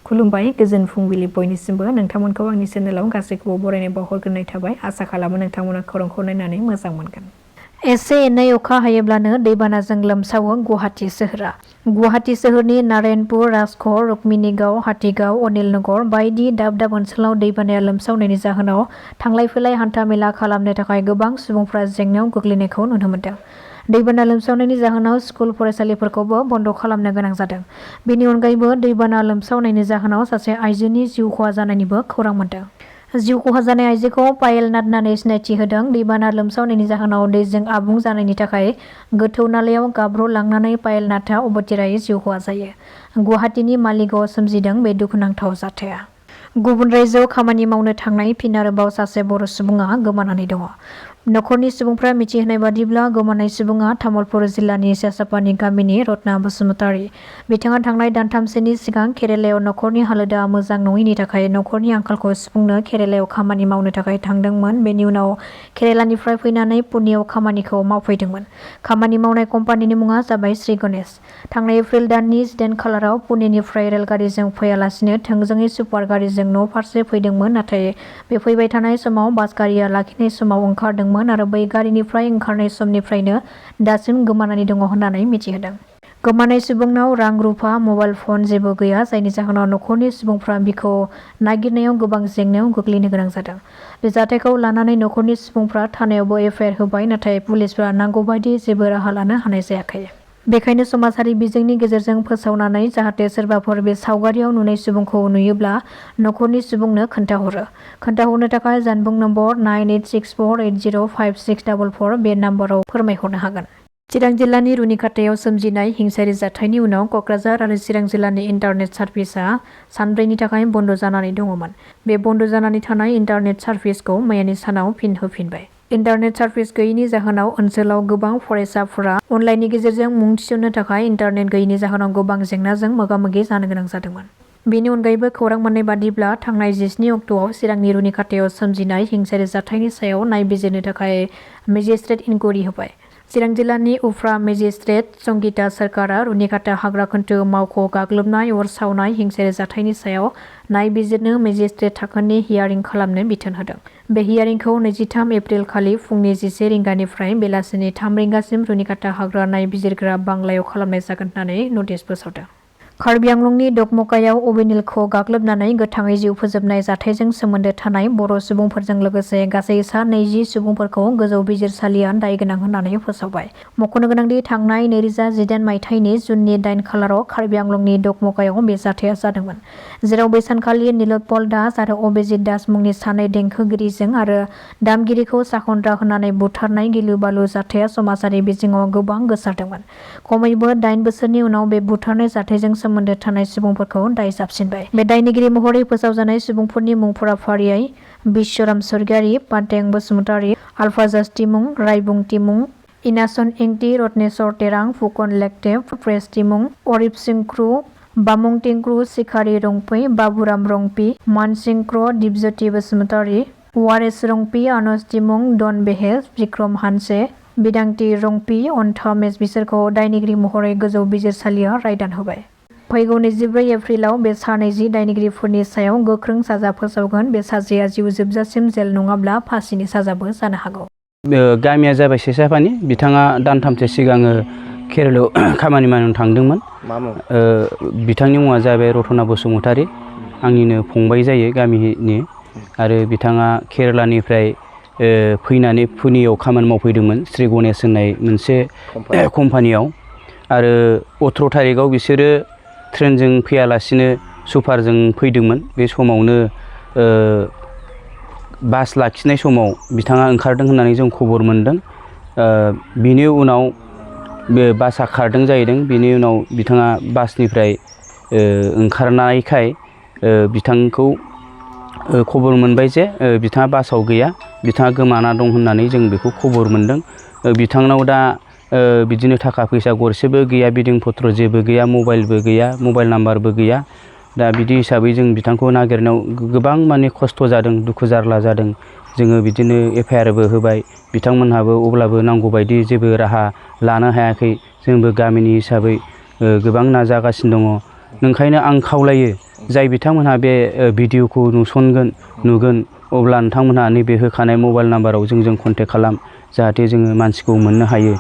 खुलुमबाय गोजोन फुंबिलि बयनिसिमबो नोंथांमोनखौ आंनि चेनेलाव गासैखौबो बरायनाय बावहरग्रोनाय थाबाय आसा खालामो नोंथांमोना खौरांखौ नायनानै मोजां मोनगोन। एसे एनै अखा हायोब्लानो दैबानाजों लोमसावो गुवाहाटी सोहोरा। गुवाहाटी सोहोरनि नारायणपुर, राजखर, रुक्मिणीगाव, हाथिगाव, अनिलनगर बायदि दाब दाब ओनसोलाव दैबानाया लोमसावनायनि जाहोनाव थांलाय फैलाय हान्था मेला खालामनो थाखाय गोबां सुबुंफ्रा जेंनायाव गोग्लैनायखौ नुनो मोनदों। दैबाना लोमसावनायनि जाहोनाव स्कुल फरायसालिफोरखौबो बन्द खालामनो गोनां जादों। बेनि अनगायैबो दैबाना लोमसावनायनि जाहोनाव सासे आइजोनि जिउ खहा जानायनिबो खौरां मोनदों। जिउ खहा जानाय आइजोखौ पायलनाथ होननानै सिनायथि होदों। दैबाना लोमसावनायनि जाहोनाव दैजों आबुं जानायनि थाखाय गोथौ नालायाव गाब्र'लांनानै पायलनाथआ अबथिरायै जिउ खहा जायो। गुवाहाटीनि मालिगावआव सोमजिदों बे दुखुनांथाव जाथाया। गुबुन रायजोआव खामानि मावनो थांनाय फिन आरोबाव सासे बर' सुबुङा गोमानानै दङ। नखरनि सुबुंफ्रा मिथिहोनाय बादिब्ला गोमानाय सुबुङा तामुलपुर जिल्लानि सेसापानि गामिनि रत्ना बसुमतारी। बिथाङा थांनाय दानथामसोनि सिगां केरेलायाव नखरनि हालोदा मोजां नङिनि थाखाय नखरनि आंखालखौ सुफुंनो केरेलायाव खामानि मावनो थाखाय थांदोंमोन। बेनि उनाव केरेलानिफ्राय फैनानै पुनेयाव खामानिखौ मावफैदोंमोन। खामानि मावनाय कम्पानिनि मुङा जाबाय श्री गणेश। थांनाय एप्रिल दाननि 10 खालाराव पुनेनिफ्राय रेलगारिजों फैयालासिनो थोंजोङै सुपार गारिजों न' फारसे फैदोंमोन। नाथाय बे फैबाय थानाय समाव बास गारिया लाखिनाय समाव ओंखारदोंमोन आरो बै गारिनिफ्राय ओंखारनाय समनिफ्रायनो दासिम गोमानानै दङ होननानै मिथिहोदों। गोमानाय सुबुंनाव रां रुफा, मबाइल फन जेबो गैया, जायनि जाहोनाव नखरनि सुबुंफ्रा बिखौ नागिरनायाव गोबां जेंनायाव गोग्लैनो गोनां जादों। बे जाथायखौ लानानै नखरनि सुबुंफ्रा थानायावबो एफआइआर होबाय, नाथाय पुलिसफोरा नांगौबायदि जेबो राहा लानो हानाय जायाखै। बेखायनो समाजारि बिजोंनि गेजेरजों फोसावनानै जाहाथे सोरबाफोर बे सावगारियाव नुनाय सुबुंखौ नुयोब्ला नखरनि सुबुंनो खोन्थाहरो। खोन्थाहरनो थाखाय जानबुं नम्बर 9864805644 बे नाम्बाराव फोरमायहरनो हागोन। चिरां जिल्लानि रुनिखातायाव सोमजिनाय हिंसायारि जाथायनि उनाव कक्राझार आरो चिरां जिल्लानि इन्टारनेट सार्भिसा सानब्रैनि थाखाय बन्द जानानै दङमोन। बे बन्द जानानै थानाय इन्टारनेट सार्भिसखौ मैयानि सानाव फिन होफिनबाय। इन्टारनेट सार्भिस गैयैनि जाहोनाव ओनसोलाव गोबां फरायसाफोरा अनलाइननि गेजेरजों मुं थिसननो थाखाय इन्टारनेट गैयैनि जाहोनाव गोबां जेंनाजों मोगा-मोगि जानो गोनां जादोंमोन। बेनि अनगायैबो खौरां मोननाय बादिब्ला थांनाय 17 अक्ट'आव चिरांनि रुनिखातायाव सोमजिनाय हिंसायारि जाथायनि सायाव नायबिजिरनो थाखाय मेजिस्ट्रेट इनकुवेरि होबाय। चिरां जिल्लानि उफ्रा मेजिस्ट्रेट संगिता सरकारा रुनिखाता हाग्राखोन्दो मावख' गाग्लोबनाय, अर सावनाय हिंसायारि जाथायनि सायाव नायबिजिरनो मेजिस्ट्रेट थाखोनि हियारिं खालामनो बिथोन होदों। बे हियारिंखौ 23 एप्रिल खालि फुंनि 11 रिंगानिफ्राय बेलासिनि 3 रिंगासिम रुनिखाता हाग्रा नायबिजिरग्रा बांलायाव खालामनाय जागोन होननानै नटिस फोसावदों। कार्बि आंलंनि डकमकायाव अबेनिलखौ गाग्लोबनानै गोथाङै जिउ फोजोबनाय जाथायजों सोमोन्दो थानाय बर' सुबुंफोरजों लोगोसे गासै सा 20 सुबुंफोरखौ गोजौ बिजिरसालिया दायगोनां होननानै फोसावबाय। मख'नो गोनांदि थांनाय 2018 मायथाइनि जुननि 8 खालाराव कार्बि आंलंनि डकमकायाव बे जाथाया जादोंमोन, जेराव बै सानखालि नीलोत्पल दास आरो अभिजित दास मुंनि सानै देंखोगिरिजों आरो दामगिरिखौ साखनद्रा होनानै बुथारनाय गिलु-बालु जाथाया समाजारि बिजोङाव गोबां गोसारदोंमोन। खमैबो 8 बोसोरनि उनाव बे बुथारनाय जाथायजों सोमोन्दो थानाय सुबुंफोरखौ दाय जाबसिनबाय। बे दायनिगिरि महरै फोसावजानाय सुबुंफोरनि मुंफोरा फारियै बिश्वराम स्वर्गियारी, पान्टें बसुमतारी, आल्फाजास टिमुं, रायबुं टिमुं, इनासन इंति, रत्नेश्वर तेरां, फुकन लेकटेप, प्रेस टिमुं, अरिप सिंख्रु, बामुं टिंक्रु, सिखारि रंपै, बाबुराम रंपि, मानसिंक्र, दिपज्योति बसुमतारी, वारेस रंपि, आनस टिमुं, डन बेहेस, बिक्रम हानसे, बिदांति रंपि, अन्थामेश बिसोरखौ दायनिगिरि महरै गोजौ बिजिरसालिया रायदान होबाय। फैगौ 24 एप्रिलाव बे सा 20 दायनिगिरिफोरनि सायाव गोख्रों साजा फोसावगोन। बे साजाया जिउ जोबजासिम जेल नङाब्ला फासिनि साजाबो जानो हागौ। गामिया जाबाय सेसापानि। बिथाङा दानथामसो सिगाङो केरेलायाव खामानि मावनो थांदोंमोन। बिथांनि मुङा जाबाय रतना बसुमतारी, आंनिनो फंबाय जायो गामिनि। आरो बिथाङा केरेलानिफ्राय फैनानै पुनेयाव खामानि मावफैदोंमोन श्री गणेश होननाय मोनसे कम्पानियाव। आरो 18 थारिखआव बिसोरो ट्रेनजों फैयालासिनो सुपारजों फैदोंमोन। बे समावनो बास लाखिनाय समाव बिथाङा ओंखारदों होननानै जों खबर मोनदों। बिनि उनाव बे बासआ खारदों जाहैदों। बिनि उनाव बिथाङा बासनिफ्राय ओंखारनायखाय बिथांखौ खबर मोनबाय जे बिथाङा बासाव गैया, बिथाङा गोमाना दं होननानै जों बेखौ खबर मोनदों। बिथांनाव दा बिदिनो थाखा फैसा गरसेबो गैया, बिदिं पत्र जेबो गैया, मबाइलबो गैया, मबाइल नाम्बारबो गैया। दा बिदि हिसाबै जों बिथांखौ नागिरनायाव गोबां माने खस्थ' जादों, दुखु जारला जादों। जोङो बिदिनो एफआइआरबो होबाय बिथांमोनहाबो, अब्लाबो नांगौ बायदि जेबो राहा लानो हायाखै। जोंबो गामिनि हिसाबै गोबां नाजागासिनो दङ। ओंखायनो आं खावलायो जाय बिथांमोनहा बे भिडिअखौ नुगोन अब्ला नोंथांमोनहा नैबे होखानाय मबाइल नाम्बाराव जोंजों कन्टेक्ट खालाम जाहाथे जोङो मानसिखौ मोननो हायो।